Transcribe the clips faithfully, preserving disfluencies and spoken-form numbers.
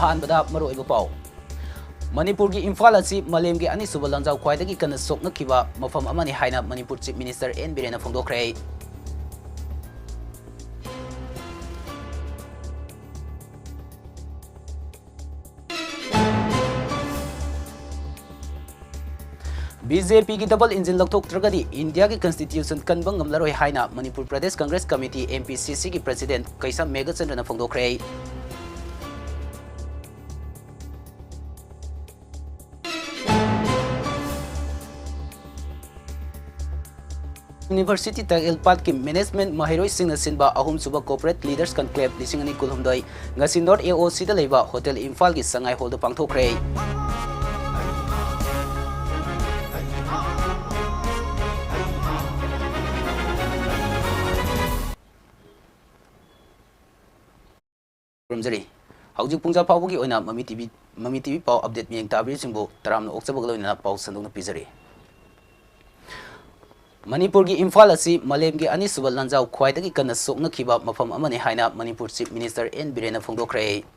ꯑꯍꯥꯟꯕꯗ ꯃꯔꯨꯑꯣꯏꯕ ꯄꯥꯎ꯫ ꯃꯅꯤꯄꯨꯔꯒꯤ ꯏꯝꯐꯥꯜ ꯑꯁꯤ ꯃꯥꯂꯦꯝꯒꯤ ꯑꯅꯤꯁꯨꯕ ꯂꯥꯟꯖꯥꯎ ꯈ꯭ꯋꯥꯏꯗꯒꯤ ꯀꯟꯅ ꯁꯣꯛꯅꯈꯤꯕ ꯃꯐꯝ ꯑꯃꯅꯤ ꯍꯥꯏꯅ ꯃꯅꯤꯄꯨꯔ Chief Minister ꯑꯦꯟ ꯕꯤꯔꯦꯟꯅ ꯐꯣꯡꯗꯣꯛꯈ꯭ꯔꯦ꯫ ꯕꯤ ꯖꯦ ꯄꯤꯒꯤ double engine ꯂꯧꯊꯣꯛꯇ꯭ꯔꯒꯗꯤ ꯏꯟꯗꯤꯌꯥꯒꯤ constitution ꯀꯟꯕ ꯉꯝꯂꯔꯣꯏ ꯍꯥꯏꯅ Manipur Pradesh Congress committee, M P C C, ꯒꯤ president ꯀꯩꯁꯥꯝ ꯃꯦꯘꯆꯟꯗ꯭ꯔꯅ ꯐꯣꯡꯗꯣꯛꯈ꯭ꯔꯦ꯫ University ꯇꯥꯛꯌꯦꯜ ꯄꯥꯠꯀꯤ management ꯃꯍꯩꯔꯣꯏꯁꯤꯡꯅ ꯁꯤꯟꯕ ꯑꯍꯨꯝꯁꯨꯕ Corporate Leaders Conclave ꯂꯤꯁꯤꯡ ꯑꯅꯤ ꯀꯨꯟꯍꯨꯝꯗꯣꯏ ꯉꯁꯤ North A O C ꯗ ꯂꯩꯕ Hotel ꯏꯝꯐꯥꯜꯒꯤ ꯁꯉꯥꯏ ꯍꯣꯜꯗ ꯄꯥꯡꯊꯣꯛꯈ꯭ꯔꯦ꯫ ꯈꯨꯔꯨꯝꯖꯔꯤ꯫ ꯍꯧꯖꯤꯛ ꯄꯨꯡꯖꯥ ꯐꯥꯎꯕꯒꯤ ꯑꯣꯏꯅ ꯃꯃꯤ ꯇꯤ ꯚꯤ, ꯃꯃꯤ ꯇꯤ ꯚꯤ ꯄꯥꯎ update ꯃꯤꯠꯌꯦꯡ ꯇꯥꯕꯤꯔꯤꯁꯤꯡꯕꯨ ꯇꯔꯥꯝꯅ ꯑꯣꯛꯆꯕꯒ ꯂꯣꯏꯅꯅ ꯄꯥꯎ ꯁꯟꯗꯣꯛꯅ ꯄꯤꯖꯔꯤ꯫ ꯃꯅꯤꯄꯨꯔꯒꯤ ꯏꯝꯐꯥꯜ ꯑꯁꯤ ꯃꯥꯂꯦꯝꯒꯤ ꯑꯅꯤꯁꯨꯕ ꯂꯥꯟꯖꯥꯎ ꯈ꯭ꯋꯥꯏꯗꯒꯤ ꯀꯟꯅ ꯁꯣꯛꯅꯈꯤꯕ ꯃꯐꯝ ꯑꯃꯅꯤ ꯍꯥꯏꯅ ꯃꯅꯤꯄꯨꯔ Chief Minister ꯑꯦꯟ ꯕꯤꯔꯦꯟꯅ ꯐꯣꯡꯗꯣꯛꯈ꯭ꯔꯦ꯫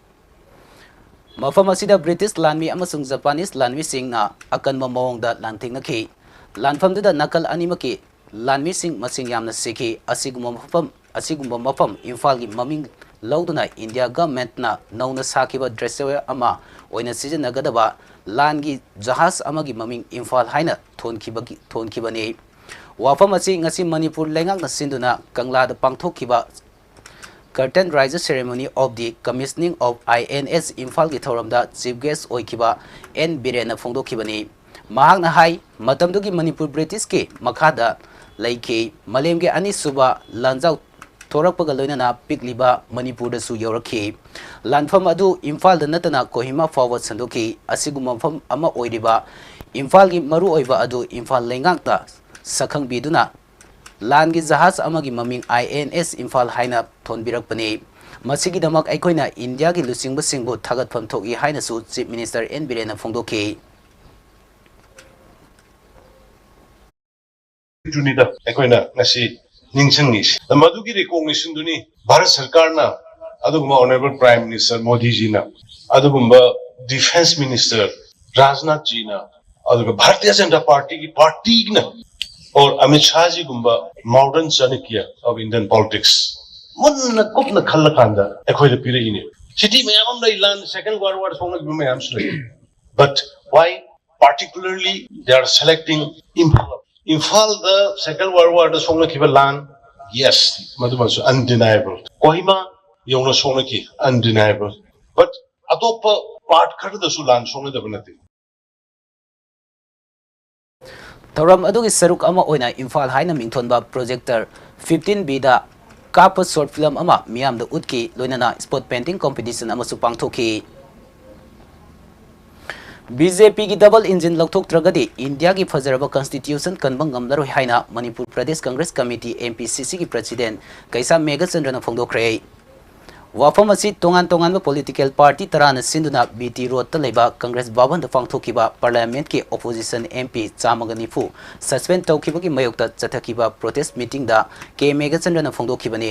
ꯃꯐꯝ ꯑꯁꯤꯗ British ꯂꯥꯟꯃꯤ ꯑꯃꯁꯨꯡ Japanese ꯂꯥꯟꯃꯤꯁꯤꯡꯅ ꯑꯀꯟꯕ ꯃꯑꯣꯡꯗ ꯂꯥꯟꯊꯦꯡꯅꯈꯤ꯫ ꯂꯥꯟꯐꯝꯗꯨꯗ ꯅꯥꯀꯜ ꯑꯅꯤꯃꯛꯀꯤ ꯂꯥꯟꯃꯤꯁꯤꯡ ꯃꯁꯤꯡ ꯌꯥꯝꯅ ꯁꯤꯈꯤ꯫ ꯑꯁꯤꯒꯨꯝꯕ ꯃꯐꯝ, ꯑꯁꯤꯒꯨꯝꯕ ꯃꯐꯝ ꯏꯝꯐꯥꯜꯒꯤ ꯃꯃꯤꯡ ꯂꯧꯗꯨꯅ ꯏꯟꯗꯤꯌꯥ governmentꯅ ꯅꯧꯅ ꯁꯥꯈꯤꯕ dress ꯑꯃ ꯑꯣꯏꯅ ꯁꯤꯖꯤꯟꯅꯒꯗꯕ ꯂꯥꯟꯒꯤ ꯖꯍꯥꯖ ꯑꯃꯒꯤ ꯃꯃꯤꯡ ꯏꯝꯐꯥꯜ ꯍꯥꯏꯅ ꯊꯣꯟꯈꯤꯕꯒꯤ, ꯊꯣꯟꯈꯤꯕꯅꯤ꯫ ꯋꯥꯐꯝ ꯑꯁꯤ ꯉꯁꯤ ꯃꯅꯤꯄꯨꯔ ꯂꯩꯉꯥꯛꯅ ꯁꯤꯟꯗꯨꯅ ꯀꯪꯂꯥꯗ ꯄꯥꯡꯊꯣꯛꯈꯤꯕ Curtain Raiser Ceremony of the Commissioning of I N S ꯏꯝꯐꯥꯜꯒꯤ ꯊꯧꯔꯝꯗ Chief Guest ꯑꯣꯏꯈꯤꯕ ꯑꯦꯟ ꯕꯤꯔꯦꯟꯅ ꯐꯣꯡꯗꯣꯛꯈꯤꯕꯅꯤ꯫ ꯃꯍꯥꯛꯅ ꯍꯥꯏ, ꯃꯇꯝꯗꯨꯒꯤ ꯃꯅꯤꯄꯨꯔ Britishꯀꯤ ꯃꯈꯥꯗ ꯂꯩꯈꯤ꯫ ꯃꯥꯂꯦꯝꯒꯤ ꯑꯅꯤꯁꯨꯕ ꯂꯥꯟꯖꯥꯎ ꯊꯣꯔꯛꯄꯒ ꯂꯣꯏꯅꯅ ꯄꯤꯛꯂꯤꯕ ꯃꯅꯤꯄꯨꯔꯗꯁꯨ ꯌꯧꯔꯛꯈꯤ꯫ ꯂꯥꯟꯐꯝ ꯑꯗꯨ ꯏꯝꯐꯥꯜꯗ ꯅꯠꯇꯅ ꯀꯣꯍꯤꯃꯥ ꯐꯥꯎꯕ ꯁꯟꯗꯣꯛꯈꯤ꯫ ꯑꯁꯤꯒꯨꯝꯕ ꯃꯐꯝ ꯑꯃ ꯑꯣꯏꯔꯤꯕ ꯏꯝꯐꯥꯜꯒꯤ ꯃꯔꯨꯑꯣꯏꯕ ꯑꯗꯨ ꯏꯝꯐꯥꯜ ꯂꯩꯉꯥꯛꯇ ꯁꯛꯈꯪꯕꯤꯗꯨꯅ ꯂꯥꯟꯒꯤ ꯖꯍꯥꯖ ꯑꯃꯒꯤ ꯃꯃꯤꯡ I N S ꯏꯝꯐꯥꯜ ꯍꯥꯏꯅ ꯊꯣꯟꯕꯤꯔꯛꯄꯅꯤ꯫ ꯃꯁꯤꯒꯤꯗꯃꯛ ꯑꯩꯈꯣꯏꯅ ꯏꯟꯗꯤꯌꯥꯒꯤ ꯂꯨꯆꯤꯡꯕꯁꯤꯡꯕꯨ ꯊꯥꯒꯠꯐꯝ ꯊꯣꯛꯏ ꯍꯥꯏꯅꯁꯨ Chief Minister ꯑꯦꯟ ꯕꯤꯔꯦꯟꯅ ꯐꯣꯡꯗꯣꯛꯈꯤ꯫ ꯑꯗꯨꯅꯤꯗ ꯑꯩꯈꯣꯏꯅ ꯉꯁꯤ ꯅꯤꯡꯁꯤꯡꯉꯤꯁꯤ꯫ ꯃꯗꯨꯒꯤ recognitionꯗꯨꯅꯤ ꯚꯥꯔꯠ ꯁꯔꯀꯥꯔꯅ, ꯑꯗꯨꯒꯨꯝꯕ Honourable Prime Minister ꯃꯣꯗꯤꯖꯤꯅ ꯑꯗꯨꯒꯨꯝꯕ ꯗꯤꯐꯦꯟꯁ ꯃꯤꯅꯤꯁꯇꯔ ꯔꯥꯖꯅꯥꯊ ꯖꯤꯅ, ꯑꯗꯨꯒ ꯚꯥꯔꯇꯤꯌ ꯖꯅꯇꯥ ꯄꯥꯔꯇꯤꯒꯤ ꯄꯥꯔꯇꯤꯅ, or Amit ꯁꯥꯍꯖꯤꯒꯨꯝꯕ modern Chanakya of Indian politics ꯃꯨꯟꯅ ꯀꯨꯞꯅ ꯈꯜꯂꯀꯥꯟꯗ ꯑꯩꯈꯣꯏꯗ ꯄꯤꯔꯛꯏꯅꯦ꯫ ꯁꯤꯇꯤ ꯃꯌꯥꯝ ꯑꯃ ꯂꯩ, ꯂꯥꯟ, second world war ꯁꯣꯛꯅꯈꯤꯕ ꯃꯌꯥꯝꯁꯨ ꯂꯩ꯫ But why particularly they are selecting Imphal? ꯏꯝꯐꯥꯜꯗ second world warꯗ ꯁꯣꯛꯅꯈꯤꯕ ꯂꯥꯟ, yes, ꯃꯗꯨꯃꯁꯨ undeniable꯫ ꯀꯣꯍꯤꯃꯥ ꯌꯧꯅ ꯁꯣꯛꯅꯈꯤ, undeniable꯫ But ꯑꯇꯣꯞꯄ part ꯈꯔꯗꯁꯨ ꯂꯥꯟ ꯁꯣꯛꯅꯗꯕ ꯅꯠꯇꯦ꯫ ꯊꯧꯔꯝ ꯑꯗꯨꯒꯤ ꯁꯔꯨꯛ ꯑꯃ ꯑꯣꯏꯅ ꯏꯝꯐꯥꯜ ꯍꯥꯏꯅ ꯃꯤꯡꯊꯣꯟꯕ ꯄ꯭ꯔꯣꯖꯦꯛꯇꯔ ꯐꯤꯐꯇꯤꯟ ꯕꯤꯗ ꯀꯥꯞꯄ ꯁꯣꯔꯠ ꯐꯤꯂꯝ ꯑꯃ ꯃꯤꯌꯥꯝꯗ ꯎꯠꯈꯤ, ꯂꯣꯏꯅꯅ ꯁ꯭ꯄꯣꯠ ꯄꯦꯟꯇꯤꯡ ꯀꯣꯝꯄꯤꯇꯤꯁꯟ ꯑꯃꯁꯨ ꯄꯥꯡꯊꯣꯛꯈꯤ꯫ ꯕꯤ ꯖꯦ ꯄꯤꯒꯤ ꯗꯕꯜ ꯏꯟꯖꯤꯟ ꯂꯧꯊꯣꯛꯇ꯭ꯔꯒꯗꯤ ꯏꯟꯗꯤꯌꯥꯒꯤ ꯐꯖꯔꯕ ꯀꯟꯁꯇꯤꯇ꯭ꯌꯨꯁꯟ ꯀꯟꯕ ꯉꯝꯂꯔꯣꯏ ꯍꯥꯏꯅ Manipur Pradesh Congress committee, M P C ꯁꯤꯒꯤ ꯄ꯭ꯔꯁꯤꯗꯦꯟ ꯀꯩꯁꯥꯝ ꯃꯦꯘꯆꯟꯗ꯭ꯔꯅ ꯐꯣꯡꯗꯣꯛꯈ꯭ꯔꯦ꯫ ꯋꯥꯐꯝ ꯑꯁꯤ ꯇꯣꯉꯥꯟ ꯇꯣꯉꯥꯟꯕ ꯄꯣꯂꯤꯇꯤꯀꯦꯜ ꯄꯥꯔꯇꯤ ꯇꯔꯥꯅ ꯁꯤꯟꯗꯨꯅ ꯕꯤ ꯇꯤ ꯔꯣꯗꯇ ꯂꯩꯕ ꯀꯪꯒ꯭ꯔꯦꯁ ꯚꯕꯟꯗ ꯄꯥꯡꯊꯣꯛꯈꯤꯕ ꯄꯥꯔꯂꯤꯌꯥꯃꯦꯟꯠꯀꯤ ꯑꯣꯄꯣꯖꯤꯁꯟ ꯑꯦꯝ ꯄꯤ ꯆꯥꯝꯃꯒ ꯅꯤꯐꯨ ꯁꯁꯄꯦꯟ ꯇꯧꯈꯤꯕꯒꯤ ꯃꯥꯌꯣꯛꯇ ꯆꯠꯊꯈꯤꯕ ꯄ꯭ꯔꯣꯇꯦꯁ ꯃꯤꯇꯤꯡꯗ ꯀꯦ ꯃꯦꯘꯆꯟꯗ꯭ꯔꯅ ꯐꯣꯡꯗꯣꯛꯈꯤꯕꯅꯤ꯫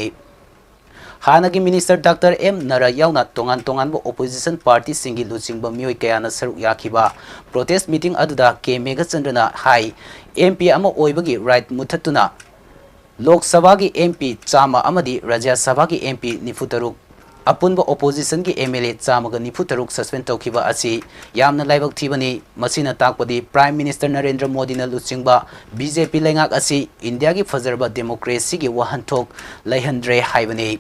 ꯍꯥꯟꯅꯒꯤ ꯃꯤꯅꯤꯁꯇꯔ ꯗꯥꯛꯇꯔ ꯑꯦꯝ ꯅꯔꯥ ꯌꯥꯎꯅ ꯇꯣꯉꯥꯟ ꯇꯣꯉꯥꯟꯕ ꯑꯣꯄꯣꯖꯤꯁꯟ ꯄꯥꯔꯇꯤꯁꯤꯡꯒꯤ ꯂꯨꯆꯤꯡꯕ ꯃꯤꯑꯣꯏ ꯀꯌꯥꯅ ꯁꯔꯨꯛ ꯌꯥꯈꯤꯕ ꯄ꯭ꯔꯣꯇꯦꯁ ꯃꯤꯇꯤꯡ ꯑꯗꯨꯗ ꯀꯦ ꯃꯦꯘꯆꯟꯗ꯭ꯔꯅ ꯍꯥꯏ, ꯑꯦꯝ ꯄꯤ ꯑꯃ ꯑꯣꯏꯕꯒꯤ ꯔꯥꯏꯠ ꯃꯨꯊꯠꯇꯨꯅ ꯂꯣꯛ ꯁꯚꯥꯒꯤ ꯑꯦꯝ ꯄꯤ ꯆꯥꯝꯃ ꯑꯃꯗꯤ ꯔꯥꯖ꯭ꯌ ꯁꯚꯥꯒꯤ ꯑꯦꯝ ꯄꯤ ꯅꯤꯐꯨ ꯇꯔꯨꯛ, ꯑꯄꯨꯟꯕ ꯑꯣꯄꯣꯖꯤꯁꯟꯒꯤ ꯑꯦꯝ ꯑꯦꯜ ꯑꯦ ꯆꯥꯝꯃꯒ ꯅꯤꯐꯨ ꯇꯔꯨꯛ ꯁꯁꯄꯦꯟ ꯇꯧꯈꯤꯕ ꯑꯁꯤ ꯌꯥꯝꯅ ꯂꯥꯏꯕꯛ ꯊꯤꯕꯅꯤ꯫ ꯃꯁꯤꯅ ꯇꯥꯛꯄꯗꯤ ꯄ꯭ꯔꯥꯏꯝ ꯃꯤꯅꯤꯁꯇꯔ ꯅꯔꯦꯟꯗ꯭ꯔ ꯃꯣꯗꯤꯅ ꯂꯨꯆꯤꯡꯕ ꯕꯤ ꯖꯦ ꯄꯤ ꯂꯩꯉꯥꯛ ꯑꯁꯤ ꯏꯟꯗꯤꯌꯥꯒꯤ ꯐꯖꯔꯕ ꯗꯦꯃꯣꯀ꯭ꯔꯦꯁꯤꯒꯤ ꯋꯥꯍꯟꯊꯣꯛ ꯂꯩꯍꯟꯗ꯭ꯔꯦ ꯍꯥꯏꯕꯅꯤ꯫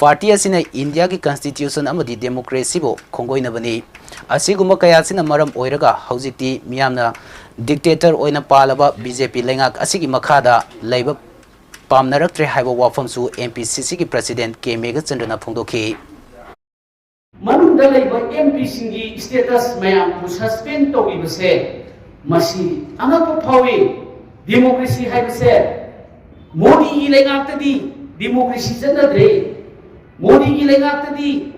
ꯄꯥꯔꯇꯤ ꯑꯁꯤꯅ ꯏꯟꯗꯤꯌꯥꯒꯤ ꯀꯟꯁꯇꯤꯇ꯭ꯌꯨꯁꯟ ꯑꯃꯗꯤ ꯗꯦꯃꯣꯀ꯭ꯔꯦꯁꯤꯕꯨ ꯈꯣꯡꯒꯣꯏꯅꯕꯅꯤ꯫ ꯑꯁꯤꯒꯨꯝꯕ ꯀꯌꯥꯁꯤꯅ ꯃꯔꯝ ꯑꯣꯏꯔꯒ ꯍꯧꯖꯤꯛꯇꯤ ꯃꯤꯌꯥꯝꯅ ꯗꯤꯛꯇꯦꯇꯔ ꯑꯣꯏꯅ ꯄꯥꯜꯂꯕ ꯕꯤ ꯖꯦ ꯄꯤ ꯂꯩꯉꯥꯛ ꯑꯁꯤꯒꯤ ꯃꯈꯥꯗ ꯂꯩꯕ ꯄꯥꯝꯅꯔꯛꯇ꯭ꯔꯦ ꯍꯥꯏꯕ ꯋꯥꯐꯝꯁꯨ ꯑꯦꯝ ꯄꯤ ꯁꯤ ꯁꯤꯒꯤ ꯄ꯭ꯔꯁꯤꯗꯦꯟꯠ ꯀꯦ ꯃꯦꯘꯆꯟꯗ꯭ꯔꯅ ꯐꯣꯡꯗꯣꯛꯈꯤ꯫ ꯃꯅꯨꯡꯗ ꯂꯩꯕ ꯑꯦꯝ ꯄꯤꯁꯤꯡꯒꯤ ꯁ꯭ꯇꯦꯇꯁ ꯃꯌꯥꯝꯕꯨ ꯁꯁꯄꯦꯟ ꯇꯧꯔꯤꯕꯁꯦ ꯃꯁꯤ ꯑꯉꯛꯄ ꯐꯥꯎꯏ꯫ ꯗꯦꯃꯣꯀ꯭ꯔꯦꯁꯤ ꯍꯥꯏꯕꯁꯦ ꯃꯣꯗꯤꯒꯤ ꯂꯩꯉꯥꯛꯇꯗꯤ ꯗꯦꯃꯣꯀ꯭ꯔꯦꯁꯤ ꯆꯠꯅꯗ꯭ꯔꯦ꯫ ꯃꯣꯗꯤꯒꯤ ꯂꯩꯉꯥꯛꯇꯗꯤ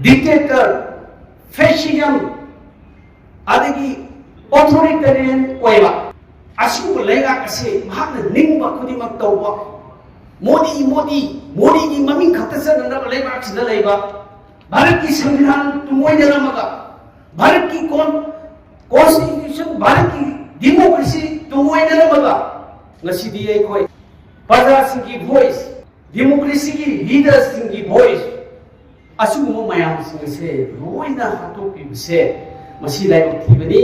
ꯗꯤꯛꯇꯦꯇꯔ, ꯐꯦꯁꯤꯖꯝ, ꯑꯗꯒꯤ ꯑꯣꯊꯣꯔꯤꯇꯦꯔꯤꯌꯟ ꯑꯣꯏꯕ ꯑꯁꯤꯒꯨꯝꯕ ꯂꯩꯉꯥꯛ ꯑꯁꯤ ꯃꯍꯥꯛꯅ ꯅꯤꯡꯕ ꯈꯨꯗꯤꯡꯃꯛ ꯇꯧꯕ, ꯃꯣꯗꯤ, ꯃꯣꯗꯤ, ꯃꯣꯗꯤꯒꯤ ꯃꯃꯤꯡ ꯈꯛꯇ ꯆꯠꯅꯅꯕ ꯂꯩꯕꯥꯛꯁꯤꯗ ꯂꯩꯕ ꯚꯥꯔꯠꯀꯤ ꯁꯪꯕꯤꯙꯥꯟ ꯇꯨꯡꯑꯣꯏꯅꯔꯝꯃꯒ, ꯚꯥꯔꯠꯀꯤ ꯀꯣꯟ-, ꯀꯣꯟꯁꯇꯤꯇ꯭ꯌꯨꯁꯟ, ꯚꯥꯔꯠꯀꯤ ꯗꯤꯃꯣꯀ꯭ꯔꯦꯁꯤ ꯇꯨꯡꯑꯣꯏꯅꯔꯝꯃꯒ, ꯉꯁꯤꯗꯤ ꯑꯩꯈꯣꯏ ꯄ꯭ꯔꯖꯥꯁꯤꯡꯒꯤ ꯚꯣꯏꯁ, ꯗꯤꯃꯣꯀ꯭ꯔꯦꯁꯤꯒꯤ ꯂꯤꯗꯔꯁꯤꯡꯒꯤ ꯚꯣꯏꯁ, ꯑꯁꯤꯒꯨꯝꯕ ꯃꯌꯥꯝꯁꯤꯡ ꯑꯁꯦ ꯂꯣꯏꯅ ꯍꯥꯠꯇꯣꯛꯄꯤꯕꯁꯦ ꯃꯁꯤ ꯂꯥꯏꯕꯛ ꯊꯤꯕꯅꯤ꯫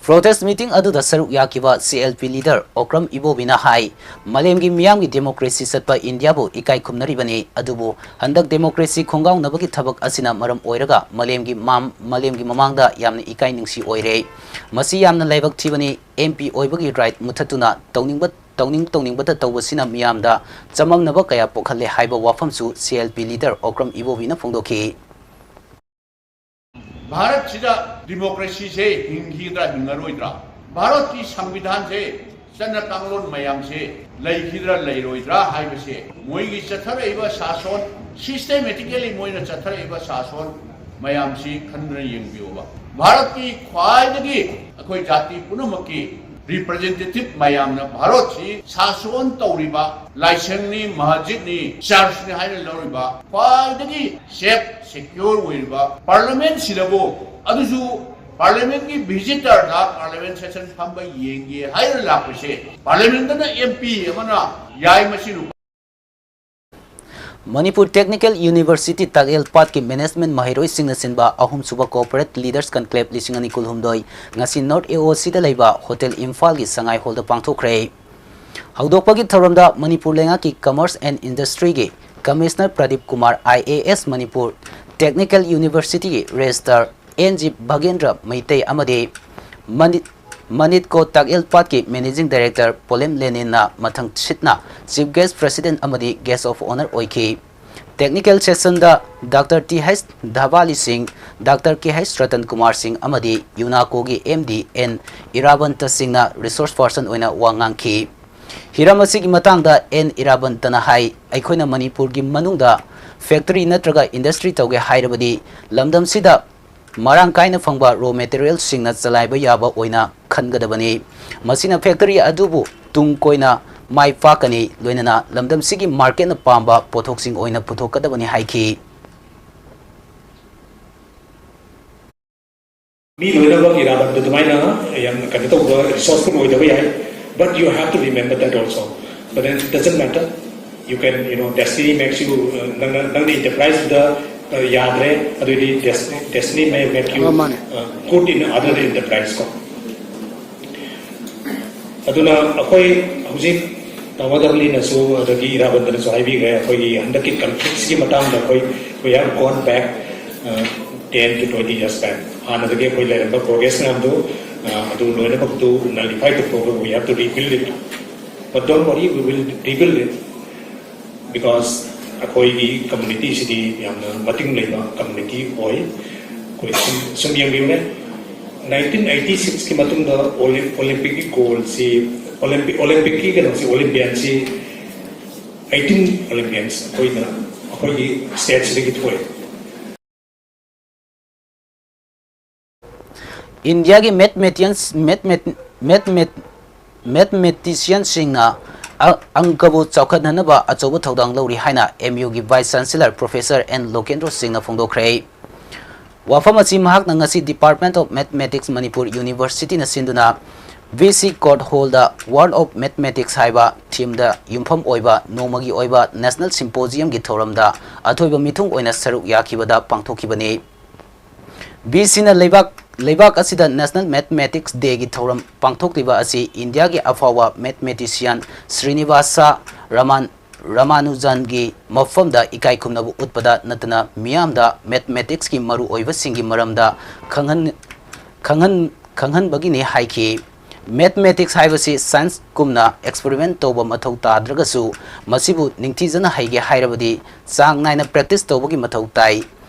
Protest meeting ꯑꯗꯨꯗ ꯁꯔꯨꯛ ꯌꯥꯈꯤꯕ C L P leader Okram ꯏꯕꯣꯕꯤꯅ ꯍꯥꯏ, ꯃꯥꯂꯦꯝꯒꯤ ꯃꯤꯌꯥꯝꯒꯤ democracy ꯆꯠꯄ ꯏꯟꯗꯤꯌꯥꯕꯨ ꯏꯀꯥꯏ ꯈꯨꯝꯅꯔꯤꯕꯅꯤ, ꯑꯗꯨꯕꯨ ꯍꯟꯗꯛ democracy ꯈꯣꯡꯒꯥꯎꯅꯕꯒꯤ ꯊꯕꯛ ꯑꯁꯤꯅ ꯃꯔꯝ ꯑꯣꯏꯔꯒ ꯃꯥꯂꯦꯝꯒꯤ ꯃꯥꯝ-, ꯃꯥꯂꯦꯝꯒꯤ ꯃꯃꯥꯡꯗ ꯌꯥꯝꯅ ꯏꯀꯥꯏ ꯅꯨꯡꯁꯤ ꯑꯣꯏꯔꯦ꯫ ꯃꯁꯤ ꯌꯥꯝꯅ ꯂꯥꯏꯕꯛ ꯊꯤꯕꯅꯤ꯫ M P ꯑꯣꯏꯕꯒꯤ right ꯃꯨꯊꯠꯇꯨꯅ ꯇꯧꯅꯤꯡꯕ, ꯇꯧꯅꯤꯡ ꯇꯧꯅꯤꯡꯕꯇ ꯇꯧꯕꯁꯤꯅ ꯃꯤꯌꯥꯝꯗ ꯆꯃꯝꯅꯕ ꯀꯌꯥ ꯄꯣꯛꯍꯜꯂꯦ ꯍꯥꯏꯕ ꯋꯥꯐꯝꯁꯨ C L P leader Okram ꯏꯕꯣꯕꯤꯅ ꯐꯣꯡꯗꯣꯛꯈꯤ꯫ ꯚꯥꯔꯠꯁꯤꯗ democracyꯁꯦ ꯍꯤꯡꯈꯤꯗ꯭ꯔꯥ ꯍꯤꯡꯉꯔꯣꯏꯗ꯭ꯔꯥ, ꯚꯥꯔꯠꯀꯤ ꯁꯪꯕꯤꯙꯥꯟꯁꯦ, ꯆꯠꯅ ꯀꯥꯡꯂꯣꯟ ꯃꯌꯥꯝꯁꯦ ꯂꯩꯈꯤꯗ꯭ꯔꯥ ꯂꯩꯔꯣꯏꯗ꯭ꯔꯥ ꯍꯥꯏꯕꯁꯦ ꯃꯣꯏꯒꯤ ꯆꯠꯊꯔꯛꯏꯕ ꯁꯥꯁꯣꯟ, systematically ꯃꯣꯏꯅ ꯆꯠꯊꯔꯛꯏꯕ ꯁꯥꯁꯣꯟ ꯃꯌꯥꯝꯁꯤ ꯈꯟꯗꯨꯅ ꯌꯦꯡꯕꯤꯌꯣꯕ꯫ ꯚꯥꯔꯠꯀꯤ ꯈ꯭ꯋꯥꯏꯗꯒꯤ ꯑꯩꯈꯣꯏ ꯖꯥꯇꯤ ꯄꯨꯝꯅꯃꯛꯀꯤ representative ꯃꯌꯥꯝꯅ ꯚꯥꯔꯠꯁꯤ ꯁꯥꯁꯣꯟ ꯇꯧꯔꯤꯕ ꯂꯥꯏꯁꯪꯅꯤ, ꯃꯁꯖꯤꯗꯅꯤ, churchꯅꯤ ꯍꯥꯏꯅ ꯂꯧꯔꯤꯕ ꯈ꯭ꯋꯥꯏꯗꯒꯤ safe, secure ꯑꯣꯏꯔꯤꯕ parliamentꯁꯤꯗꯕꯨ, ꯑꯗꯨꯁꯨ parliamentꯀꯤ visitorꯗ parliament session ꯐꯝꯕ ꯌꯦꯡꯒꯦ ꯍꯥꯏꯅ ꯂꯥꯛꯄꯁꯦ, parliamentꯇꯅ M P ꯑꯃꯅ ꯌꯥꯏ ꯃꯁꯤ ꯅꯨꯄꯥ꯫ ꯃꯅꯤꯄꯨꯔ Technical University ꯇꯥꯛꯌꯦꯜ ꯄꯥꯠꯀꯤ management ꯃꯍꯩꯔꯣꯏꯁꯤꯡꯅ ꯁꯤꯟꯕ ꯑꯍꯨꯝꯁꯨꯕ Corporate Leaders Conclave ꯂꯤꯁꯤꯡ ꯑꯅꯤ ꯀꯨꯟꯍꯨꯝꯗꯣꯏ ꯉꯁꯤ North A O Cꯗ ꯂꯩꯕ Hotel ꯏꯝꯐꯥꯜꯒꯤ ꯁꯉꯥꯏ ꯍꯣꯜꯗ ꯄꯥꯡꯊꯣꯛꯈ꯭ꯔꯦ꯫ ꯍꯧꯗꯣꯛꯄꯒꯤ ꯊꯧꯔꯝꯗ ꯃꯅꯤꯄꯨꯔ ꯂꯩꯉꯥꯛꯀꯤ Commerce and Industryꯒꯤ Commissioner Pradeep Kumar, I A S Manipur Technical Universityꯒꯤ Registrar N G Bhagendra Meitei ꯑꯃꯗꯤ ꯃꯅꯤ-, ꯃꯅꯤꯠꯀꯣ ꯇꯥꯛꯌꯦꯜ ꯄꯥꯠꯀꯤ Managing Director ꯄꯣꯂꯦꯝ ꯂꯦꯅꯤꯟꯅ ꯃꯊꯪꯁꯤꯠꯅ Chief Guest, President ꯑꯃꯗꯤ Guest of Honour ꯑꯣꯏꯈꯤ꯫ Technical sessionꯗ Doctor T H Dhabali Singh, Doctor K H Ratan Kumar ꯁꯤꯡ ꯑꯃꯗꯤ UNACOꯒꯤ M D N ꯏꯔꯥꯕꯟꯇ ꯁꯤꯡꯅ resource person ꯑꯣꯏꯅ ꯋꯥ ꯉꯥꯡꯈꯤ꯫ ꯍꯤꯔꯝ ꯑꯁꯤꯒꯤ ꯃꯇꯥꯡꯗ N ꯏꯔꯥꯕꯟꯇꯅ ꯍꯥꯏ, ꯑꯩꯈꯣꯏꯅ ꯃꯅꯤꯄꯨꯔꯒꯤ ꯃꯅꯨꯡꯗ factory ꯅꯠꯇ꯭ꯔꯒ industry ꯇꯧꯒꯦ ꯍꯥꯏꯔꯕꯗꯤ ꯂꯝꯗꯝꯁꯤꯗ ꯃꯔꯥꯡ ꯀꯥꯏꯅ ꯐꯪꯕ raw materialꯁꯤꯡꯅ ꯆꯂꯥꯏꯕ ꯌꯥꯕ ꯑꯣꯏꯅ ꯈꯟꯒꯗꯕꯅꯤ꯫ ꯃꯁꯤꯅ factory ꯑꯗꯨꯕꯨ ꯇꯨꯡ ꯀꯣꯏꯅ ꯃꯥꯏ ꯄꯥꯛꯀꯅꯤ, ꯂꯣꯏꯅꯅ ꯂꯝꯗꯝꯁꯤꯒꯤ ꯃꯥꯔꯀꯦꯠꯅ ꯄꯥꯝꯕ ꯄꯣꯠꯊꯣꯛꯁꯤꯡ ꯑꯣꯏꯅ ꯄꯨꯊꯣꯛꯀꯗꯕꯅꯤ ꯍꯥꯏꯈꯤ꯫ ꯃꯤ ꯂꯣꯏꯅꯃꯛ ꯏꯔꯥꯕꯠꯇ ꯑꯗꯨꯃꯥꯏꯅ ꯌꯥꯝ ꯀꯩꯅꯣ ꯇꯧꯕ, ꯔꯤꯁꯣꯔꯁꯐꯨꯜ ꯑꯣꯏꯗꯕ ꯌꯥꯏ, but you have to remember that also. But then it doesn't matter. You can, you know, destiny makes you, uh, ꯅꯪꯅ, ꯅꯪꯅ ꯏꯟꯇꯔꯄ꯭ꯔꯥꯏꯖꯇꯨꯗ, uh, ꯌꯥꯗ꯭ꯔꯦ, ꯑꯗꯨꯑꯣꯏꯗꯤ destiny, destiny may make you, ꯑ, ꯃꯥꯅꯦ꯫ Uh, good in other enterprise ꯀꯣ꯫ ꯑꯗꯨꯅ ꯑꯩꯈꯣꯏ ꯍꯧꯖꯤꯛ ꯇꯥꯃꯣ ꯗꯕꯂꯤꯅꯁꯨ ꯑꯗꯒꯤ ꯏꯔꯥꯕꯟꯗꯅꯁꯨ ꯍꯥꯏꯕꯤꯈ꯭ꯔꯦ, ꯑꯩꯈꯣꯏꯒꯤ ꯍꯟꯗꯛꯀꯤ ꯀꯟꯐ꯭ꯂꯤꯛꯁꯤꯒꯤ ꯃꯇꯥꯡꯗ ꯑꯩꯈꯣꯏ, we have gone back, uh, ten to twenty years back. ꯍꯥꯟꯅꯗꯒꯤ ꯑꯩꯈꯣꯏ ꯂꯩꯔꯝꯕ ꯄ꯭ꯔꯣꯒ꯭ꯔꯦꯁ ꯃꯌꯥꯝꯗꯨ, uh, ꯑꯗꯨ ꯂꯣꯏꯅꯃꯛꯇꯨ nullify ꯇꯧꯊꯣꯛꯑꯒ we have to rebuild it. But don't worry, we will rebuild it. Because ꯑꯩꯈꯣꯏꯒꯤ ꯀꯝꯃꯨꯅꯤꯇꯤꯁꯤꯗꯤ ꯌꯥꯝꯅ ꯃꯇꯤꯡ ꯂꯩꯕ ꯀꯝꯃꯨꯅꯤꯇꯤ ꯑꯣꯏ꯫ ꯑꯩꯈꯣꯏ ꯁꯨꯝ, ꯁꯨꯝ ꯌꯦꯡꯕꯤꯌꯨꯅꯦ, ꯅꯥꯏꯟꯇꯤꯟ ꯑꯩꯠꯇꯤ ꯁꯤꯛꯁꯀꯤ ꯃꯇꯨꯡꯗ ꯑꯣꯂꯤꯝ-, ꯑꯣꯂꯤꯝꯄꯤꯛꯀꯤ ꯒꯣꯜꯁꯤ, ꯑꯣꯂꯤꯝꯄꯤꯛ, ꯑꯣꯂꯤꯝꯄꯤꯛꯀꯤ ꯀꯩꯅꯣꯁꯤ, ꯑꯣꯂꯤꯝꯄꯤꯌꯥꯟꯁꯤ ꯑꯩꯠꯇꯤꯟ ꯑꯣꯂꯤꯝꯄꯤꯌꯥꯟꯁ ꯑꯩꯈꯣꯏꯅ, ꯑꯩꯈꯣꯏꯒꯤ ꯁ꯭ꯇꯦꯠꯁꯤꯗꯒꯤ ꯊꯣꯛꯑꯦ꯫ ꯏꯟꯗꯤꯌꯥꯒꯤ ꯃꯦꯊꯃꯦꯇꯤꯌꯟꯁ, ꯃꯦꯊꯃꯦꯠ-, ꯃꯦꯊꯃꯦꯠ-, ꯃꯦꯊꯃꯦꯇꯤꯁꯤꯌꯟꯁꯤꯡꯅ ꯑ-, ꯑꯪꯀꯕꯨ ꯆꯥꯎꯈꯠꯍꯟꯅꯕ ꯑꯆꯧꯕ ꯊꯧꯗꯥꯡ ꯂꯧꯔꯤ ꯍꯥꯏꯅ ꯑꯦꯝ ꯌꯨꯒꯤ ꯚꯥꯏꯁ ꯆꯥꯟꯁꯦꯂꯔ ꯄ꯭ꯔꯣꯐꯦꯁꯔ ꯑꯦꯟ ꯂꯣꯀꯦꯟꯗ꯭ꯔꯣ ꯁꯤꯡꯅ ꯐꯣꯡꯗꯣꯛꯈ꯭ꯔꯦ꯫ ꯋꯥꯐꯝ ꯑꯁꯤ ꯃꯍꯥꯛꯅ ꯉꯁꯤ Department of Mathematics Manipur Universityꯅ ꯁꯤꯟꯗꯨꯅ ꯚꯤ ꯁꯤ ꯀꯣꯔꯠ ꯍꯣꯜꯗ World of Mathematics ꯍꯥꯏꯕ ꯊꯤꯝꯗ ꯌꯨꯝꯐꯝ ꯑꯣꯏꯕ ꯅꯣꯡꯃꯒꯤ ꯑꯣꯏꯕ ꯅꯦꯁꯅꯦꯜ ꯁꯤꯝꯄꯣꯖꯤꯌꯝꯒꯤ ꯊꯧꯔꯝꯗ ꯑꯊꯣꯏꯕ ꯃꯤꯊꯨꯡ ꯑꯣꯏꯅ ꯁꯔꯨꯛ ꯌꯥꯈꯤꯕꯗ ꯄꯥꯡꯊꯣꯛꯈꯤꯕꯅꯤ꯫ ꯚꯤ ꯁꯤꯅ ꯂꯩꯕꯥꯛ, ꯂꯩꯕꯥꯛ ꯑꯁꯤꯗ National Mathematics Dayꯒꯤ ꯊꯧꯔꯝ ꯄꯥꯡꯊꯣꯛꯂꯤꯕ ꯑꯁꯤ ꯏꯟꯗꯤꯌꯥꯒꯤ ꯑꯐꯥꯎꯕ ꯃꯦꯊꯃꯦꯇꯤꯁꯤꯌꯟ ꯁ꯭ꯔꯤꯅꯤꯕꯥꯁꯥ ꯔꯥꯃꯥꯟ-, ꯔꯥꯃꯥꯅꯨꯖꯟꯒꯤ ꯃꯐꯝꯗ ꯏꯀꯥꯏ ꯈꯨꯝꯅꯕ ꯎꯠꯄꯗ ꯅꯠꯇꯅ ꯃꯤꯌꯥꯝꯗ ꯃꯦꯊꯃꯦꯇꯤꯛꯁꯀꯤ ꯃꯔꯨꯑꯣꯏꯕꯁꯤꯡꯒꯤ ꯃꯔꯝꯗ ꯈꯪꯍꯟ-, ꯈꯪꯍꯟ-, ꯈꯪꯍꯟꯕꯒꯤꯅꯤ ꯍꯥꯏꯈꯤ꯫ ꯃꯦꯊꯃꯦꯇꯤꯛꯁ ꯍꯥꯏꯕꯁꯤ ꯁꯥꯏꯟꯁꯀꯨꯝꯅ ꯑꯦꯛꯁꯄꯔꯤꯃꯦꯟ ꯇꯧꯕ ꯃꯊꯧ ꯇꯥꯗ꯭ꯔꯒꯁꯨ, ꯃꯁꯤꯕꯨ ꯅꯤꯡꯊꯤꯖꯅ ꯍꯩꯒꯦ ꯍꯥꯏꯔꯕꯗꯤ ꯆꯥꯡ ꯅꯥꯏꯅ ꯄ꯭ꯔꯦꯛꯇꯤꯁ ꯇꯧꯕꯒꯤ ꯃꯊꯧ ꯇꯥꯏ꯫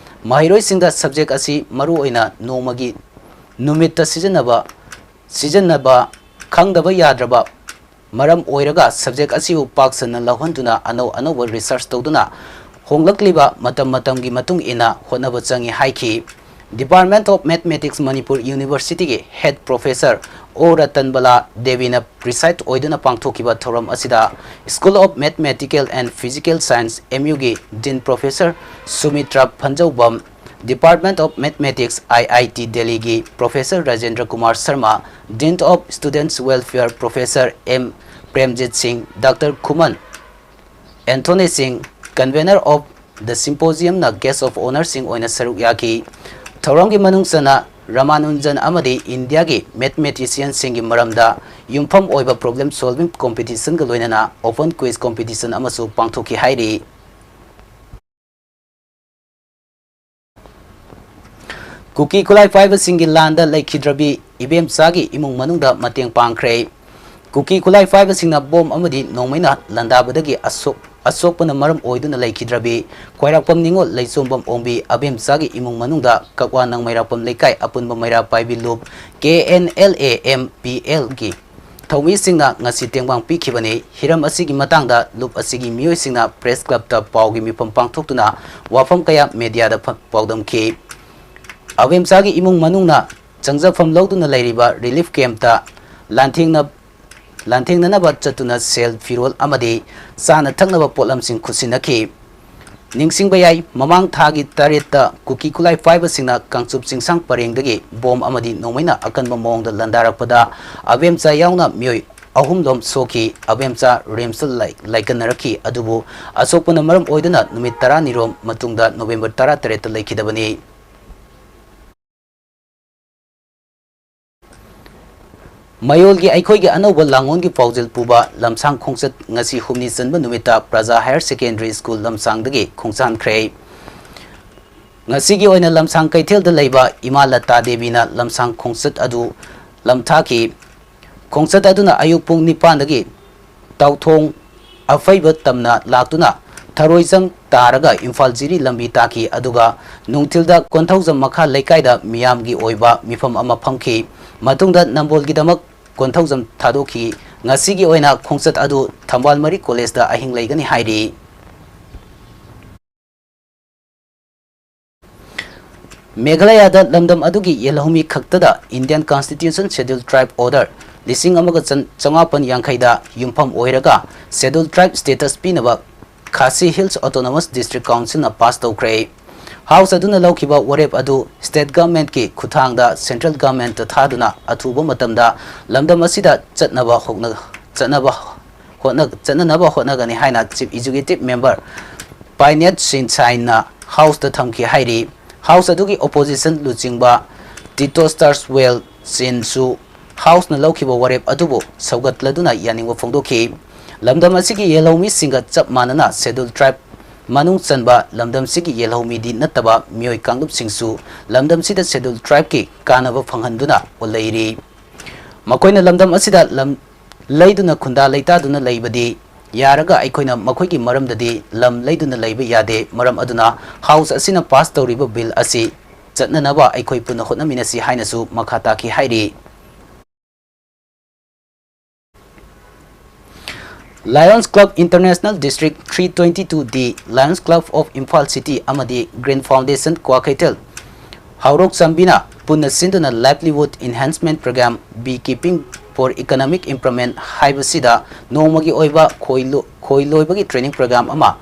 ꯃꯍꯩꯔꯣꯏꯁꯤꯡꯗ ꯁꯕꯖꯦꯛ ꯑꯁꯤ ꯃꯔꯨꯑꯣꯏꯅ ꯅꯣꯡꯃꯒꯤ, ꯅꯨꯃꯤꯠꯇ ꯁꯤꯖꯤꯟꯅꯕ, ꯁꯤꯖꯤꯟꯅꯕ ꯈꯪꯗꯕ ꯌꯥꯗ꯭ꯔꯕ ꯃꯔꯝ ꯑꯣꯏꯔꯒ, ꯁꯕꯖꯦꯛ ꯑꯁꯤꯕꯨ ꯄꯥꯛ ꯁꯟꯅ ꯂꯧꯍꯟꯗꯨꯅ ꯑꯅꯧ ꯑꯅꯧꯕ ꯔꯤꯁꯔꯆ ꯇꯧꯗꯨꯅ ꯍꯣꯡꯂꯛꯂꯤꯕ ꯃꯇꯝ ꯃꯇꯝꯒꯤ ꯃꯇꯨꯡ ꯏꯟꯅ ꯍꯣꯠꯅꯕ ꯆꯪꯏ ꯍꯥꯏꯈꯤ꯫ Department of Mathematics Manipur University ꯒꯤ Head Professor ꯑꯣ ꯔꯇꯟꯕꯂꯥ ꯗꯦꯕꯤꯅ preside ꯑꯣꯏꯗꯨꯅ ꯄꯥꯡꯊꯣꯛꯈꯤꯕ ꯊꯧꯔꯝ ꯑꯁꯤꯗ School of Mathematical and Physical Science, M U ꯒꯤ Dean Professor Sumitra Phanjoubam, Department of Mathematics, I I T Delhi ꯒꯤ Professor Rajendra Kumar Sharma, Dean of Students Welfare Professor M Premjit Singh, doctor Khuman Anthony Singh, Convener of the Symposium ꯅ Guest of Honour ꯁꯤꯡ ꯑꯣꯏꯅ ꯁꯔꯨꯛ ꯌꯥꯈꯤ꯫ ꯊꯧꯔꯝꯒꯤ ꯃꯅꯨꯡ ꯆꯟꯅ ꯔꯃꯥꯅꯨꯟꯖꯟ ꯑꯃꯗꯤ ꯏꯟꯗꯤꯌꯥꯒꯤ mathematician ꯁꯤꯡꯒꯤ ꯃꯔꯝꯗ ꯌꯨꯝꯐꯝ ꯑꯣꯏꯕ problem solving competition ꯒ ꯂꯣꯏꯅꯅ open quiz competition ꯑꯃꯁꯨ ꯄꯥꯡꯊꯣꯛꯈꯤ ꯍꯥꯏꯔꯤ꯫ ꯀꯨꯀꯤ ꯈꯨꯠꯂꯥꯏ ꯄꯥꯏꯕꯁꯤꯡꯒꯤ ꯂꯥꯟꯗ ꯂꯩꯈꯤꯗ꯭ꯔꯕꯤ ꯏꯕꯦꯝꯆꯥꯒꯤ ꯏꯃꯨꯡ ꯃꯅꯨꯡꯗ ꯃꯇꯦꯡ ꯄꯥꯡꯈ꯭ꯔꯦ꯫ ꯀꯨꯀꯤ ꯈꯨꯠꯂꯥꯏ ꯄꯥꯏꯕꯁꯤꯡꯅ ꯕꯣꯝ ꯑꯃꯗꯤ ꯅꯣꯡꯃꯩꯅ ꯂꯥꯟꯗꯥꯕꯗꯒꯤ ꯑꯁꯣꯛ-, ꯑꯁꯣꯛꯄꯅ ꯃꯔꯝ ꯑꯣꯏꯗꯨꯅ ꯂꯩꯈꯤꯗ꯭ꯔꯕꯤ ꯈ꯭ꯋꯥꯏꯔꯥꯛꯄꯝ ꯅꯤꯉꯣꯜ ꯂꯩꯆꯣꯝꯕꯝ ꯑꯣꯡꯕꯤ ꯑꯕꯦꯝꯆꯥꯒꯤ ꯏꯃꯨꯡ ꯃꯅꯨꯡꯗ ꯀꯛꯋꯥ ꯅꯪꯃꯩꯔꯥꯛꯄꯝ ꯂꯩꯀꯥꯏ ꯑꯄꯨꯟꯕ ꯃꯩꯔꯥ ꯄꯥꯏꯕꯤ ꯂꯨꯞ K N L A M P L ꯒꯤ ꯊꯧꯃꯤꯁꯤꯡꯅ ꯉꯁꯤ ꯇꯦꯡꯕꯥꯡ ꯄꯤꯈꯤꯕꯅꯤ꯫ ꯍꯤꯔꯝ ꯑꯁꯤꯒꯤ ꯃꯇꯥꯡꯗ ꯂꯨꯞ ꯑꯁꯤꯒꯤ ꯃꯤꯑꯣꯏꯁꯤꯡꯅ press club ꯇ ꯄꯥꯎꯒꯤ ꯃꯤꯐꯝ ꯄꯥꯡꯊꯣꯛꯇꯨꯅ ꯋꯥꯐꯝ ꯀꯌꯥ media ꯗ ꯐ-, ꯄꯥꯎꯗꯝꯈꯤ꯫ ꯑꯕꯦꯝꯆꯥꯒꯤ ꯏꯃꯨꯡ ꯃꯅꯨꯡꯅ ꯆꯪꯖꯐꯝ ꯂꯧꯗꯨꯅ ꯂꯩꯔꯤꯕ relief camp ꯇ ꯂꯥꯟꯊꯦꯡꯅ-, ꯂꯥꯟꯊꯦꯡꯅꯅꯕ ꯆꯠꯇꯨꯅ ꯁꯦꯜ, ꯐꯤꯔꯣꯜ ꯑꯃꯗꯤ ꯆꯥꯅ ꯊꯛꯅꯕ ꯄꯣꯠꯂꯝꯁꯤꯡ ꯈꯨꯠꯁꯤꯟꯅꯈꯤ꯫ ꯅꯤꯡꯁꯤꯡꯕ ꯌꯥꯏ, ꯃꯃꯥꯡ ꯊꯥꯒꯤ ꯇꯔꯦꯠꯇ ꯀꯨꯀꯤ ꯈꯨꯠꯂꯥꯏ ꯄꯥꯏꯕꯁꯤꯡꯅ ꯀꯥꯡꯆꯨꯞ ꯆꯤꯡꯁꯥꯡ ꯄꯔꯦꯡꯗꯒꯤ ꯕꯣꯝ ꯑꯃꯗꯤ ꯅꯣꯡꯃꯩꯅ ꯑꯀꯟꯕ ꯃꯑꯣꯡꯗ ꯂꯥꯟꯗꯥꯔꯛꯄꯗ ꯑꯕꯦꯝꯆꯥ ꯌꯥꯎꯅ ꯃꯤꯑꯣꯏ ꯑꯍꯨꯝꯂꯣꯝ ꯁꯣꯛꯈꯤ꯫ ꯑꯕꯦꯝꯆꯥ ꯔꯤꯝꯁꯇ ꯂꯥꯏ-, ꯂꯥꯏꯀꯠꯅꯔꯛꯈꯤ, ꯑꯗꯨꯕꯨ ꯑꯁꯣꯛꯄꯅ ꯃꯔꯝ ꯑꯣꯏꯗꯨꯅ ꯅꯨꯃꯤꯠ ꯇꯔꯥꯅꯤꯔꯣꯝ ꯃꯇꯨꯡꯗ ꯅꯣꯕꯦꯝꯕꯔ ꯇꯔꯥꯇꯔꯦꯠꯇ ꯂꯩꯈꯤꯗꯕꯅꯤ꯫ ꯃꯌꯣꯜꯒꯤ ꯑꯩꯈꯣꯏꯒꯤ ꯑꯅꯧꯕ ꯂꯥꯡꯑꯣꯟꯒꯤ ꯄꯥꯎꯖꯦꯜ ꯄꯨꯕ ꯂꯝꯁꯥꯡ ꯈꯣꯡꯆꯠ ꯉꯁꯤ ꯍꯨꯝꯅꯤ ꯆꯟꯕ ꯅꯨꯃꯤꯠꯇ ꯄ꯭ꯔꯖꯥ ꯍꯥꯌꯔ ꯁꯦꯀꯦꯟꯗꯔꯤ ꯁ꯭ꯀꯨꯜ ꯂꯝꯁꯥꯡꯗꯒꯤ ꯈꯣꯡꯁꯥꯟꯈ꯭ꯔꯦ꯫ ꯉꯁꯤꯒꯤ ꯑꯣꯏꯅ ꯂꯝꯁꯥꯡ ꯀꯩꯊꯦꯜꯗ ꯂꯩꯕ ꯏꯃꯥ ꯂꯇꯥ ꯗꯦꯕꯤꯅ ꯂꯝꯁꯥꯡ ꯈꯣꯡꯆꯠ ꯑꯗꯨ ꯂꯝꯊꯥꯈꯤ꯫ ꯈꯣꯡꯆꯠ ꯑꯗꯨꯅ ꯑꯌꯨꯛ ꯄꯨꯡ ꯅꯤꯄꯥꯟꯗꯒꯤ ꯇꯥꯎꯊꯣꯡ ꯑꯐꯩꯕ ꯇꯝꯅ ꯂꯥꯛꯇꯨꯅ ꯊꯔꯣꯏꯆꯪ ꯇꯥꯔꯒ ꯏꯝꯐꯥꯜ ꯖꯤꯔꯤ ꯂꯝꯕꯤ ꯇꯥꯈꯤ, ꯑꯗꯨꯒ ꯅꯨꯡꯊꯤꯜꯗ ꯀꯣꯟꯊꯧꯖꯝ ꯃꯈꯥ ꯂꯩꯀꯥꯏꯗ ꯃꯤꯌꯥꯝꯒꯤ ꯑꯣꯏꯕ ꯃꯤꯐꯝ ꯑꯃ ꯐꯝꯈꯤ꯫ ꯃꯇꯨꯡꯗ ꯅꯝꯕꯣꯜꯒꯤꯗꯃꯛ ꯀꯣꯟꯊꯧꯖꯝ ꯊꯥꯗꯣꯛꯈꯤ꯫ ꯉꯁꯤꯒꯤ ꯑꯣꯏꯅ ꯈꯣꯡꯆꯠ ꯑꯗꯨ ꯊꯝꯕꯥꯜ ꯃꯔꯤ ꯀꯣꯂꯦꯖꯇ ꯑꯍꯤꯡ ꯂꯩꯒꯅꯤ ꯍꯥꯏꯔꯤ꯫ ꯃꯦꯘꯥꯂꯌꯥꯗ ꯂꯝꯗꯝ ꯑꯗꯨꯒꯤ ꯌꯦꯜꯍꯧꯃꯤ ꯈꯛꯇꯗ Indian Constitution Scheduled Tribe Order ꯂꯤꯁꯤꯡ ꯑꯃꯒ ꯆꯥꯃꯥꯄꯟ ꯌꯥꯡꯈꯩꯗ ꯌꯨꯝꯐꯝ ꯑꯣꯏꯔꯒ Scheduled Tribe status ꯄꯤꯅꯕ Khasi Hills Autonomous District Councilꯅ pass ꯇꯧꯈ꯭ꯔꯦ꯫ House ꯑꯗꯨꯅ ꯂꯧꯈꯤꯕ ꯋꯥꯔꯦꯞ ꯑꯗꯨ state governmentꯀꯤ ꯈꯨꯠꯊꯥꯡꯗ central governmentꯇ ꯊꯥꯗꯨꯅ ꯑꯊꯨꯕ ꯃꯇꯝꯗ ꯂꯝꯗꯝ ꯑꯁꯤꯗ ꯆꯠꯅꯕ ꯍꯣꯠꯅ-, ꯆꯠꯅꯕ ꯍꯣꯠꯅ-, ꯆꯠꯅꯅꯕ ꯍꯣꯠꯅꯒꯅꯤ ꯍꯥꯏꯅ Chief Executive Member ꯄꯥꯏꯅꯦꯠ ꯁꯤꯟꯁꯥꯏꯟꯅ Houseꯇ ꯊꯝꯈꯤ ꯍꯥꯏꯔꯤ꯫ House ꯑꯗꯨꯒꯤ opposition ꯂꯨꯆꯤꯡꯕ ꯇꯤꯇꯣ ꯁ꯭ꯇꯥꯔꯁꯋꯦꯜ ꯆꯤꯟꯁꯨ Houseꯅ ꯂꯧꯈꯤꯕ ꯋꯥꯔꯦꯞ ꯑꯗꯨꯕꯨ ꯁꯧꯒꯠꯂꯗꯨꯅ ꯌꯥꯅꯤꯡꯕ ꯐꯣꯡꯗꯣꯛꯈꯤ꯫ ꯂꯝꯗꯝ ꯑꯁꯤꯒꯤ ꯌꯦꯜꯍꯧꯃꯤꯁꯤꯡꯒ ꯆꯞ ꯃꯥꯟꯅꯅ Scheduled Tribe ꯃꯅꯨꯡ ꯆꯟꯕ ꯂꯝꯗꯝꯁꯤꯒꯤ ꯌꯦꯜꯍꯧꯃꯤꯗꯤ ꯅꯠꯇꯕ ꯃꯤꯑꯣꯏ ꯀꯥꯡꯂꯨꯞꯁꯤꯡꯁꯨ ꯂꯝꯗꯝꯁꯤꯗ Scheduled Tribeꯀꯤ ꯀꯥꯟꯅꯕ ꯐꯪꯍꯟꯗꯨꯅ ꯂꯩꯔꯤ꯫ ꯃꯈꯣꯏꯅ ꯂꯝꯗꯝ ꯑꯁꯤꯗ ꯂꯝ ꯂꯩꯗꯨꯅ ꯈꯨꯟꯗꯥ ꯂꯩꯇꯥꯗꯨꯅ ꯂꯩꯕꯗꯤ ꯌꯥꯔꯒ ꯑꯩꯈꯣꯏꯅ ꯃꯈꯣꯏꯒꯤ ꯃꯔꯝꯗꯗꯤ ꯂꯝ ꯂꯩꯗꯨꯅ ꯂꯩꯕ ꯌꯥꯗꯦ꯫ ꯃꯔꯝ ꯑꯗꯨꯅ House ꯑꯁꯤꯅ pass ꯇꯧꯔꯤꯕ bill ꯑꯁꯤ ꯆꯠꯅꯅꯕ ꯑꯩꯈꯣꯏ ꯄꯨꯟꯅ ꯍꯣꯠꯅꯃꯤꯟꯅꯁꯤ ꯍꯥꯏꯅꯁꯨ ꯃꯈꯥ ꯇꯥꯈꯤ ꯍꯥꯏꯔꯤ꯫ Lions Club International District three twenty-two D, Lions Club of Imphal City ꯑꯃꯗꯤ Green Foundation ꯀ꯭ꯋꯥꯀꯩꯊꯦꯜ ꯍꯥꯎꯔꯣꯛ ꯆꯥꯝꯕꯤꯅ ꯄꯨꯟꯅ ꯁꯤꯟꯗꯨꯅ Livelihood Enhancement Program, Bee Keeping for Economic Improvement ꯍꯥꯏꯕꯁꯤꯗ ꯅꯣꯡꯃꯒꯤ ꯑꯣꯏꯕ ꯈꯣꯏ ꯂꯣ-, ꯈꯣꯏ ꯂꯣꯏꯕꯒꯤ training program ꯑꯃ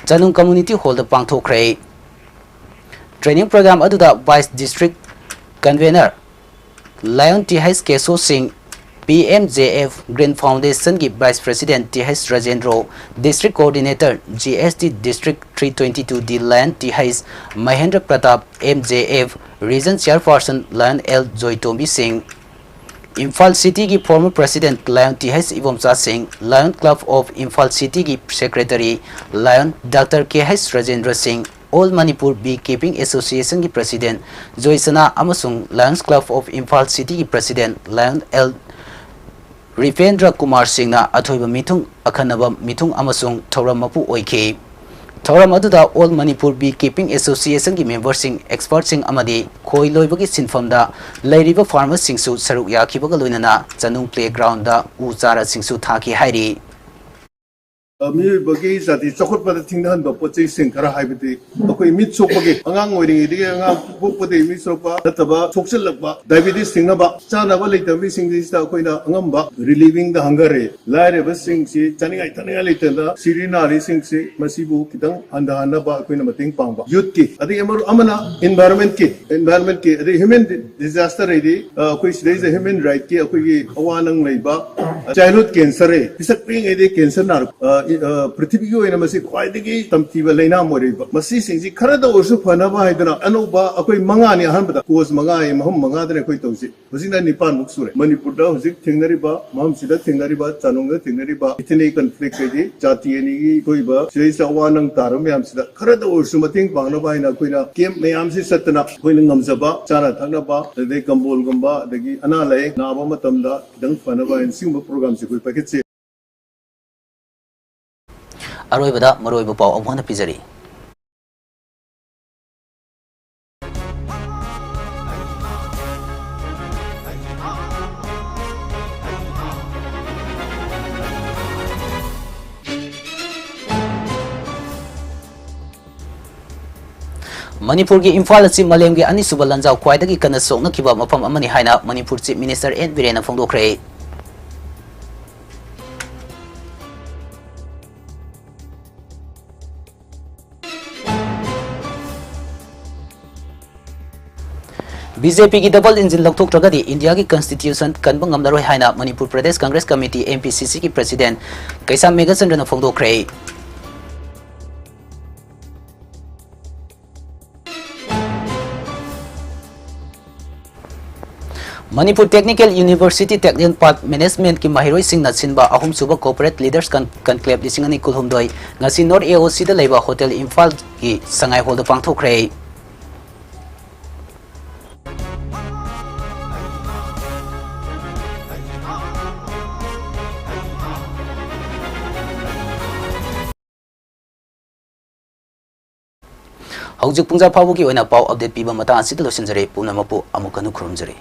ꯆꯅꯨꯡ Community Hallꯗ ꯄꯥꯡꯊꯣꯛꯈ꯭ꯔꯦ꯫ Training program ꯑꯗꯨꯗ Vice District Convener Lion T H Kesho Singh, P M J F Green Foundationꯒꯤ Vice President T H Rajendro, District Coordinator G S T District three twenty-two D Lion T H Mahendra Pratap, M J F Region Chairperson Lion L Joitombi Singh, Imphal Cityꯒꯤ former President Lion T H Ibomcha Singh, Lion Club of Imphal Cityꯒꯤ Secretary Lion doctor K H Rajendra Singh, All Manipur Bee Keeping Associationꯒꯤ President ꯖꯣꯏꯁꯅꯥ ꯑꯃꯁꯨꯡ Lions Club of Imphal Cityꯒꯤ President Lion L Ripendra Kumar ꯁꯤꯡꯅ ꯑꯊꯣꯏꯕ ꯃꯤꯊꯨꯡ, ꯑꯈꯟꯅꯕ ꯃꯤꯊꯨꯡ ꯑꯃꯁꯨꯡ ꯊꯧꯔꯝ ꯃꯄꯨ ꯑꯣꯏꯈꯤ꯫ ꯊꯧꯔꯝ ꯑꯗꯨꯗ All Manipur Bee Keeping Associationꯒꯤ memberꯁꯤꯡ, expertꯁꯤꯡ ꯑꯃꯗꯤ ꯈꯣꯏ ꯂꯣꯏꯕꯒꯤ ꯁꯤꯟꯐꯝꯗ ꯂꯩꯔꯤꯕ farmerꯁꯤꯡꯁꯨ ꯁꯔꯨꯛ ꯌꯥꯈꯤꯕꯒ ꯂꯣꯏꯅꯅ ꯆꯅꯨꯡ playgroundꯗ ꯎ ꯆꯥꯔꯥꯁꯤꯡꯁꯨ ꯊꯥꯈꯤ ꯍꯥꯏꯔꯤ꯫ ꯑ, ꯃꯤꯑꯣꯏꯕꯒꯤ ꯖꯥꯇꯤ ꯆꯥꯎꯈꯠꯄꯗ ꯊꯤꯡꯊꯍꯟꯕ ꯄꯣꯠ ꯆꯩꯁꯤꯡ ꯈꯔ ꯍꯥꯏꯕꯗꯤ ꯑꯩꯈꯣꯏ ꯃꯤꯠ ꯁꯣꯛꯄꯒꯤ, ꯑꯉꯥꯡ ꯑꯣꯏꯔꯤꯉꯩꯗꯒꯤ ꯑꯉꯥꯡ ꯄꯣꯛꯄꯗꯒꯤ ꯃꯤꯠ ꯁꯣꯛꯄ ꯅꯠꯇꯕ ꯁꯣꯛꯆꯤꯜꯂꯛꯄ, ꯗꯥꯏꯕꯤꯇꯤꯁ ꯊꯤꯡꯅꯕ, ꯆꯥꯅꯕ ꯂꯩꯇꯕ ꯃꯤꯁꯤꯡꯁꯤꯗ ꯑꯩꯈꯣꯏꯅ ꯑꯉꯝꯕ relieving the hunger ꯍꯥꯏ, ꯂꯥꯏꯔꯕꯁꯤꯡꯁꯤ ꯆꯥꯅꯤꯡꯉꯥꯏ ꯊꯛꯅꯤꯡꯉꯥꯏ ꯂꯩꯇꯗꯅ ꯁꯤꯔꯤ ꯅꯥꯔꯤꯁꯤꯡꯁꯤ ꯃꯁꯤꯕꯨ ꯈꯤꯇꯪ ꯍꯟꯊꯍꯟꯅꯕ ꯑꯩꯈꯣꯏꯅ ꯃꯇꯦꯡ ꯄꯥꯡꯕ꯫ ꯌꯨꯠꯀꯤ ꯑꯗꯒꯤ ꯑꯃꯔꯣ-, ꯑꯃꯅ environment ꯀꯤ, environment ꯀꯤ ꯑꯗꯩ human disaster ꯍꯥꯏꯗꯤ, ꯑ, ꯑꯩꯈꯣꯏ ꯁꯤꯗꯩꯁꯤꯗ human right ꯀꯤ ꯑꯩꯈꯣꯏꯒꯤ ꯑꯋꯥ ꯅꯪ ꯂꯩꯕ, ꯑ, childhood cancer ꯍꯥꯏ, ꯄꯤꯁꯛ ꯄꯤꯛꯏꯉꯩꯗꯒꯤ cancer ꯅꯥꯔꯛꯄ, ꯑ, ꯏ-, ꯑ, ꯄ꯭ꯔꯤꯊꯤꯕꯤꯒꯤ ꯑꯣꯏꯅ ꯃꯁꯤ ꯈ꯭ꯋꯥꯏꯗꯒꯤ ꯇꯝꯊꯤꯕ ꯂꯩꯅꯥ ꯑꯃ ꯑꯣꯏꯔꯛꯏꯕ꯫ ꯃꯁꯤꯁꯤꯡꯁꯤ ꯈꯔꯗ ꯑꯣꯏꯔꯁꯨ ꯐꯅꯕ ꯍꯥꯏꯗꯅ ꯑꯅꯧꯕ ꯑꯩꯈꯣꯏ ꯃꯉꯥꯅꯤ, ꯑꯍꯥꯟꯕꯗ cause ꯃꯉꯥ ꯍꯥꯏ, ꯃꯐꯝ ꯃꯉꯥꯗꯅ ꯑꯩꯈꯣꯏ ꯇꯧꯁꯤ꯫ ꯍꯧꯖꯤꯛꯅ ꯅꯤꯄꯥꯟꯃꯨꯛ ꯁꯨꯔꯦ꯫ ꯃꯅꯤꯄꯨꯔꯗ ꯍꯧꯖꯤꯛ ꯊꯦꯡꯅꯔꯤꯕ, ꯃꯐꯝꯁꯤꯗ ꯊꯦꯡꯅꯔꯤꯕ, ꯆꯥꯅꯨꯡꯗ ꯊꯦꯡꯅꯔꯤꯕ ethnic conflict ꯍꯥꯏꯗꯤ ꯖꯥꯇꯤ ꯑꯅꯤꯒꯤ ꯊꯣꯛꯏꯕ ꯁꯤꯗꯩꯁꯤꯗ ꯑꯋꯥ ꯅꯪ ꯇꯥꯔꯕ ꯃꯌꯥꯝꯁꯤꯗ ꯈꯔꯗ ꯑꯣꯏꯔꯁꯨ ꯃꯇꯦꯡ ꯄꯥꯡꯅꯕ ꯍꯥꯏꯅ ꯑꯩꯈꯣꯏꯅ camp ꯃꯌꯥꯝꯁꯤ ꯆꯠꯇꯅ ꯑꯩꯈꯣꯏꯅ ꯉꯝꯖꯕ ꯆꯥꯅ ꯊꯛꯅꯕ, ꯑꯗꯩ ꯀꯝꯕꯣꯜꯒꯨꯝꯕ, ꯑꯗꯒꯤ ꯑꯅꯥ ꯂꯥꯏꯌꯦꯡ ꯅꯥꯕ ꯃꯇꯝꯗ ꯈꯤꯇꯪ ꯐꯅꯕ ꯍꯥꯏꯅ ꯁꯤꯒꯨꯝꯕ program ꯁꯦ ꯑꯩꯈꯣꯏ ꯄꯥꯏꯈꯠꯆꯩ꯫ ꯑꯔꯣꯏꯕꯗ ꯃꯔꯨꯑꯣꯏꯕ ꯄꯥꯎ ꯑꯃꯨꯛ ꯍꯟꯅ ꯄꯤꯖꯔꯤ꯫ ꯃꯅꯤꯄꯨꯔꯒꯤ ꯏꯝꯐꯥꯜ ꯑꯁꯤ ꯃꯥꯂꯦꯝꯒꯤ ꯑꯅꯤꯁꯨꯕ ꯂꯥꯟꯖꯥꯎ ꯈ꯭ꯋꯥꯏꯗꯒꯤ ꯀꯟꯅ ꯁꯣꯛꯅꯈꯤꯕ ꯃꯐꯝ ꯑꯃꯅꯤ ꯍꯥꯏꯅ ꯃꯅꯤꯄꯨꯔ Chief Minister ꯑꯦꯟ ꯕꯤꯔꯦꯟꯅ ꯐꯣꯡꯗꯣꯛꯈ꯭ꯔꯦ꯫ ꯕꯤ ꯖꯦ ꯄꯤꯒꯤ double engine ꯂꯧꯊꯣꯛꯇ꯭ꯔꯒꯗꯤ ꯏꯟꯗꯤꯌꯥꯒꯤ constitution ꯀꯟꯕ ꯉꯝꯂꯔꯣꯏ ꯍꯥꯏꯅ Manipur Pradesh Congress committee, M P C ꯁꯤꯒꯤ president Keisham Meghachandra ꯐꯣꯡꯗꯣꯛꯈ꯭ꯔꯦ꯫ Manipur Technical University Technical Path Managementꯀꯤ ꯃꯍꯩꯔꯣꯏꯁꯤꯡꯅ ꯁꯤꯟꯕ ꯑꯍꯨꯝꯁꯨꯕ Corporate Leaders Con-, Conclave ꯂꯤꯁꯤꯡ ꯑꯅꯤ ꯀꯨꯟꯍꯨꯝꯗꯣꯏ ꯉꯁꯤ North A O Cꯗ ꯂꯩꯕ Hotel ꯏꯝꯐꯥꯜꯒꯤ ꯁꯉꯥꯏ ꯍꯣꯜꯗ ꯄꯥꯡꯊꯣꯛꯈ꯭ꯔꯦ꯫ ꯍꯧꯖꯤꯛ ꯄꯨꯡꯖꯥ ꯐꯥꯎꯕꯒꯤ ꯑꯣꯏꯅ ꯄꯥꯎ update ꯄꯤꯕ ꯃꯇꯥꯡ ꯑꯁꯤꯗ ꯂꯣꯏꯁꯤꯟꯖꯔꯦ꯫ ꯄꯨꯝꯅꯃꯛꯄꯨ ꯑꯃꯨꯛ ꯍꯟꯅ ꯈꯨꯔꯨꯝꯖꯔꯤ꯫